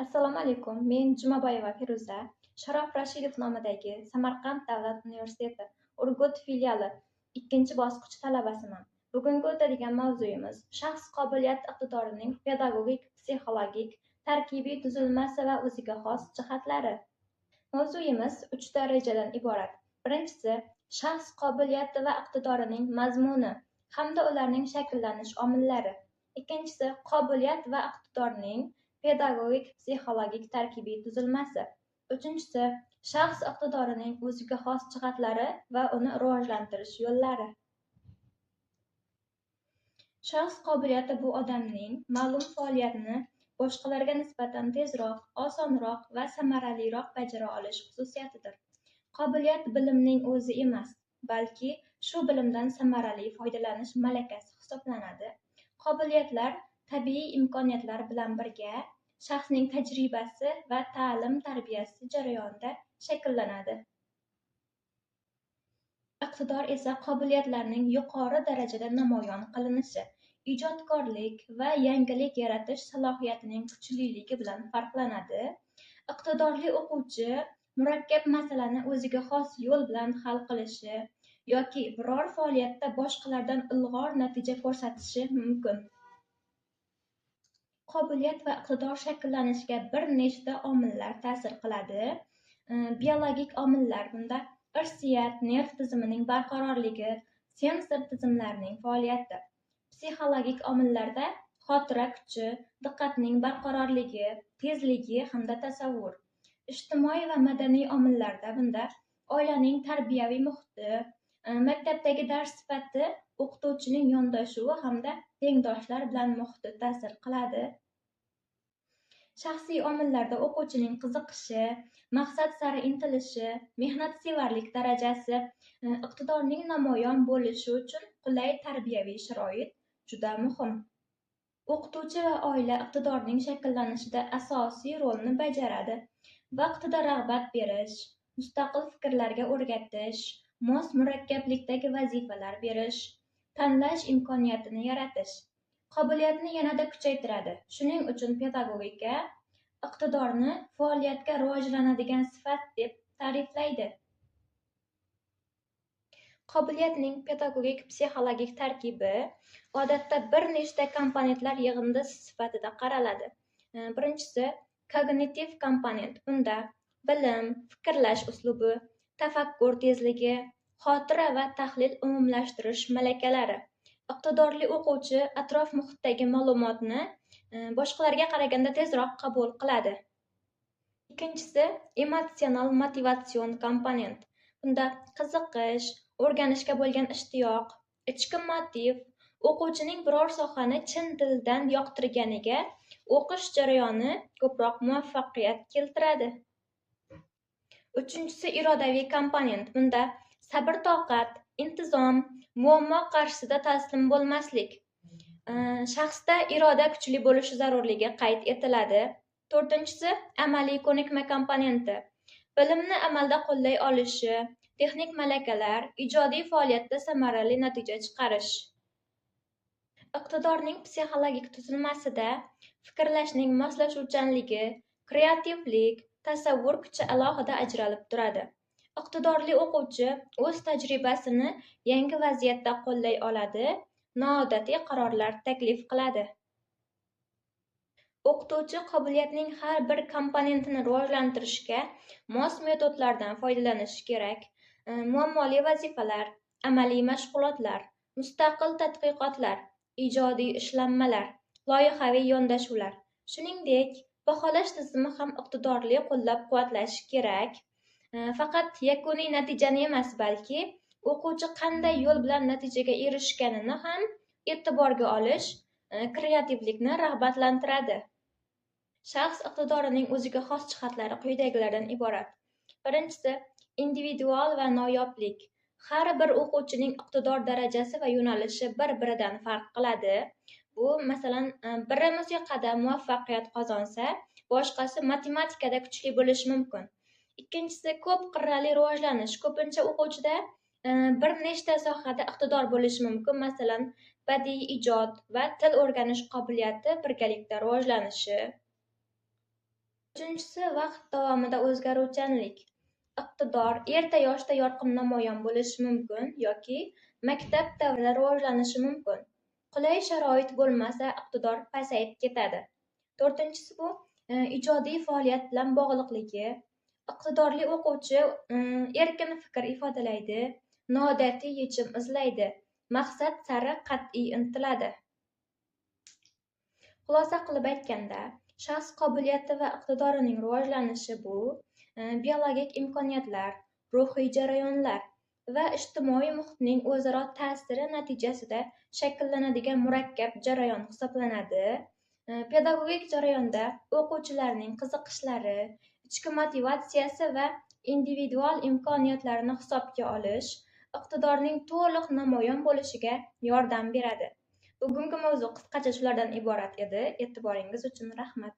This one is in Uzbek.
Assalomu alaykum. Men Jumaboyeva Feruza, Sharof Rashidov nomidagi Samarqand davlat universiteti Urgut filiali 2-bosqich talabasiman. Bugungi o'tadigan mavzuyimiz shaxs qobiliyati iqtidorining pedagogik, psixologik, tarkibiy tuzilmasi va o'ziga xos jihatlari. Mavzuyimiz 3 darajadan iborat. Birinchisi, shaxs qobiliyati va iqtidorining mazmuni hamda ularning shakllanish omillari. Ikkinchisi, qobiliyat va iqtidorning pedagogik, psixologik tarkibiy tuzilmasi. Uchinchisi, shaxs iqtidorining o'ziga xos jihatlari va uni rivojlantirish yo'llari. Shaxs qobiliyati bu odamning ma'lum faoliyatni boshqalarga nisbatan tezroq, osonroq va samaraliroq bajara olish xususiyatidir. Qobiliyat bilimning o'zi emas, balki shu bilimdan samarali foydalanish malakasi hisoblanadi. Qobiliyatlar tabiiy imkoniyatlar bilan birga shaxsning tajribasi va ta'lim tarbiyasi jarayonida shakllanadi. Iqtidor esa qobiliyatlarning yuqori darajada namoyon qilinishi, ijodkorlik va yangilik yaratish salohiyatining kuchliligi bilan farqlanadi. Iqtidorli o'quvchi murakkab masalani o'ziga xos yo'l bilan hal qilishi yoki biror faoliyatda boshqalardan ilg'or natija ko'rsatishi mumkin. Qobiliyat va iqtidor shakllanishiga bir nechta omillar ta'sir qiladi. Biologik omillar bunda irsiyat, nerv tizimining barqarorligi, sensor tizimlarining faoliyati. Psixologik omillarda xotira kuchi, diqqatning barqarorligi, tezligi hamda tasavvur. Ijtimoiy va madaniy omillarda bunda oilaning tarbiyaviy muhiti, maktabdagi dars sifati, o'qituvchining yondashuvi hamda tengdoshlar bilan muhiti ta'sir qiladi. Shaxsiy omillarda o'quvchining qiziqishi, maqsad sari intilishi, mehnatsevarlik darajasi, iqtidorning namoyon bo'lishi uchun qulay tarbiyaviy sharoit juda muhim. O'qituvchi va oila iqtidorning shakllanishida asosiy rolni bajaradi. Vaqtida rag'bat berish, mustaqil fikrlarga o'rgatish, mos murakkablikdagi vazifalar berish, tanlash imkoniyatini yaratish qobiliyatni yanada kuchaytiradi. Shuning uchun pedagogika iqtidorni faoliyatga rivojlanadigan sifat deb ta'riflaydi. Qobiliyatning pedagogik psixologik tarkibi odatda bir nechta komponentlar yig'indisi sifatida qaraladi. Birinchisi, kognitiv komponent. Bunda bilim, fikrlash uslubi, tafakkur tezligi, xotira va tahlil umumlashtirish malakalari. Iqtidorli o'quvchi atrof muhitdagi ma'lumotni boshqalarga qaraganda tezroq qabul qiladi. Ikkinchisi, emotsional motivatsion komponent. Bunda qiziqish, o'rganishga bo'lgan ishtiyoq, ichki motiv, o'quvchining biror sohani chin dildan yoqtirganiga o'qish jarayoni ko'proq muvaffaqiyat keltiradi. Uchinchisi, irodaviy komponent. Bunda sabr-toqat, intizom, muammo qarshisida taslim bo'lmaslik. Shaxsda iroda kuchli bo'lishi zarurligi qayd etiladi. To'rtinchisi, amaliy ko'nikma komponenti. Bilimni amalda qo'llay olishi, texnik malakalar, ijodiy faoliyatda samarali natija chiqarish. Iqtidorning psixologik tuzilmasida fikrlashning moslashuvchanligi, kreativlik, tasavvur kuchi alohida ajralib turadi. Iqtidorli o'quvchi o'z tajribasini yangi vaziyatda qo'llay oladi, noodatiy qarorlar taklif qiladi. O'qituvchi qobiliyatning har bir komponentini rivojlantirishga mos metodlardan foydalanishi kerak. Muammoli vazifalar, amaliy mashg'ulotlar, mustaqil tadqiqotlar, ijodiy ishlanmalar, loyihaviy yondashuvlar. Shuningdek, baholash tizimi ham iqtidorli qo'llab-quvvatlashi kerak. Faqat yakuniy natijani emas, balki o'quvchi qanday yo'l bilan natijaga erishganini ham e'tiborga olish kreativlikni rag'batlantiradi. Shaxs iqtidorining o'ziga xos jihatlari quyidagilardan iborat. Birinchisi, individual va noyoblik. Har bir o'quvchining iqtidor darajasi va yo'nalishi bir-biridan farq qiladi. Bu, masalan, biri musiqada muvaffaqiyat qozonsa, boshqasi matematikada kuchli bo'lishi mumkin. Ikkinchisi, ko'p qirrali rivojlanish. Ko'pincha o'quvchida bir nechta sohada iqtidor bo'lishi mumkin. Masalan, badiiy ijod va til o'rganish qobiliyati birgalikda rivojlanishi. Uchinchisi, vaqt davomida o'zgaruvchanlik. Iqtidor erta yoshda yorqin namoyon bo'lishi mumkin yoki maktab davrida rivojlanishi mumkin. Qulay sharoit bo'lmasa, iqtidor pasayib ketadi. To'rtinchisi, bu ijodiy faoliyat bilan bog'liqligi. Iqtidorli o'quvchi erkin fikr ifodalaydi, noodatiy yechim izlaydi, maqsad sari qat'iy intiladi. Xulosa qilib aytganda, shaxs qobiliyati va iqtidorining rivojlanishi bu biologik imkoniyatlar, ruhiy jarayonlar va ijtimoiy muhitning o'zaro ta'siri natijasida shakllanadigan murakkab jarayon hisoblanadi. Pedagogik jarayonda o'quvchilarning qiziqishlari, ichki motivatsiyasi va individual imkoniyatlarini hisobga olish iqtidorning to'liq namoyon bo'lishiga yordam beradi. Bugungi mavzu qisqacha shulardan iborat edi. E'tiboringiz uchun rahmat.